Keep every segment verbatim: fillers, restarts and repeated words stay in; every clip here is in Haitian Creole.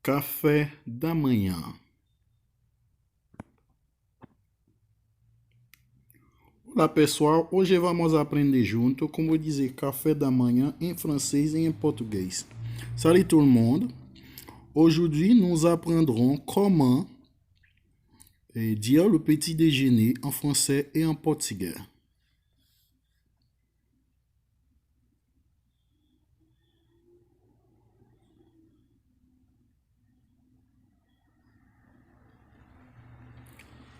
Café da manhã. Olá, pessoal. Hoje vamos aprender junto como dizer café da manhã em francês e em português. Salut tout le monde. Aujourd'hui, nous apprendrons comment, eh, dire le petit déjeuner en français et en portugais.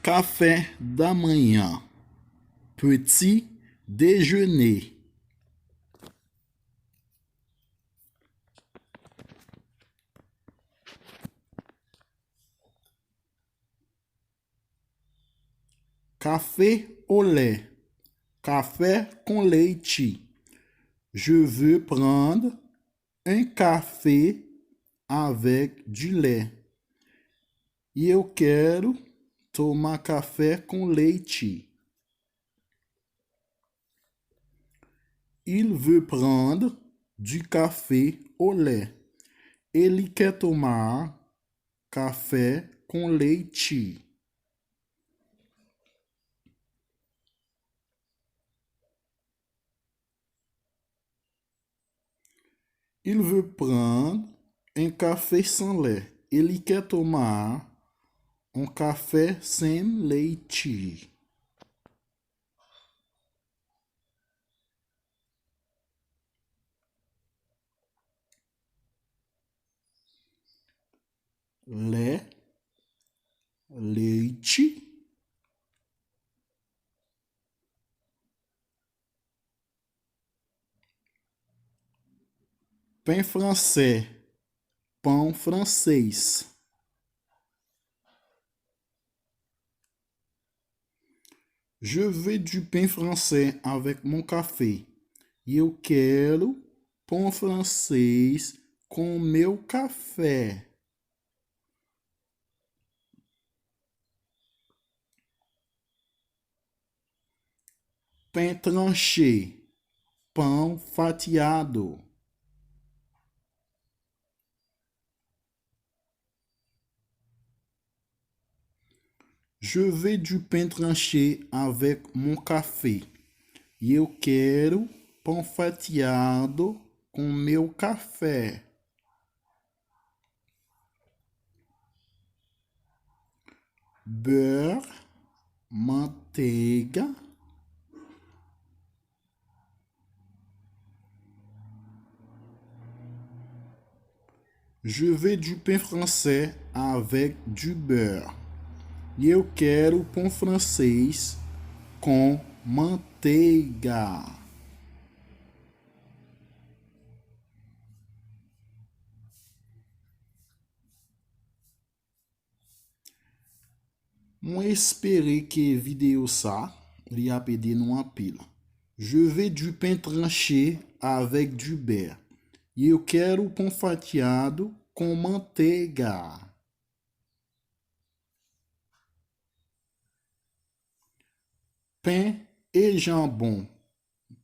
Café da manhã, petit déjeuner. Café ou lé. Café com leite. Je veux prendre un café avec du lait. Eu quero tomar café com leite. Il veut prendre du café au lait. Ele quer tomar café com leite. Il veut prendre un café sans lait. Ele quer tomar um café sem leite. Lé, leite. Pain francês, pão francês. Je veux du pain francês avec mon café. Eu quero pão francês com meu café. Pain tranché, pão fatiado. Je veux du pain tranché avec mon café. Eu quero pão fatiado com meu café. Beurre, manteiga. Je veux du pain francês avec du beurre. Eu quero pão francês com manteiga. Mwen espere ke videyo sa, li ap ede nou anpil. Je veux du pain tranché avec du beurre. Eu quero pão fatiado com manteiga. Pain e jambon.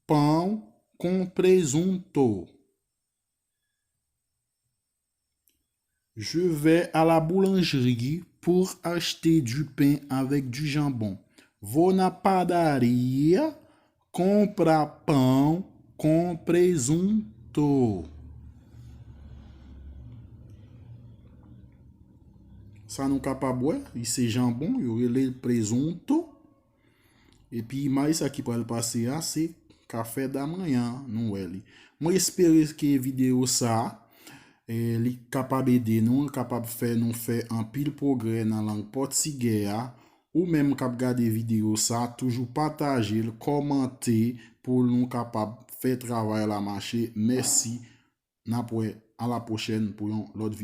Pão com presunto. Je vais à la boulangerie pour acheter du pain avec du jambon. Vou na padaria comprar pão com presunto. Sa nou kapab wè, li se janbon, yo rele l presunto. Epi imaj sa ki pral pase a, se café da manhã, nou wè li. Mwen espere ke videyo sa, eh, li kapab ede nou, li kapab fè nou fè anpil pwogrè nan lang pòtigè a. Ou menm k ap gade videyo sa, toujou pataje l, kòmante pou nou kapab fè travay la mache. Mèsi, n ap wè a la pwochèn pou yon lòt videyo.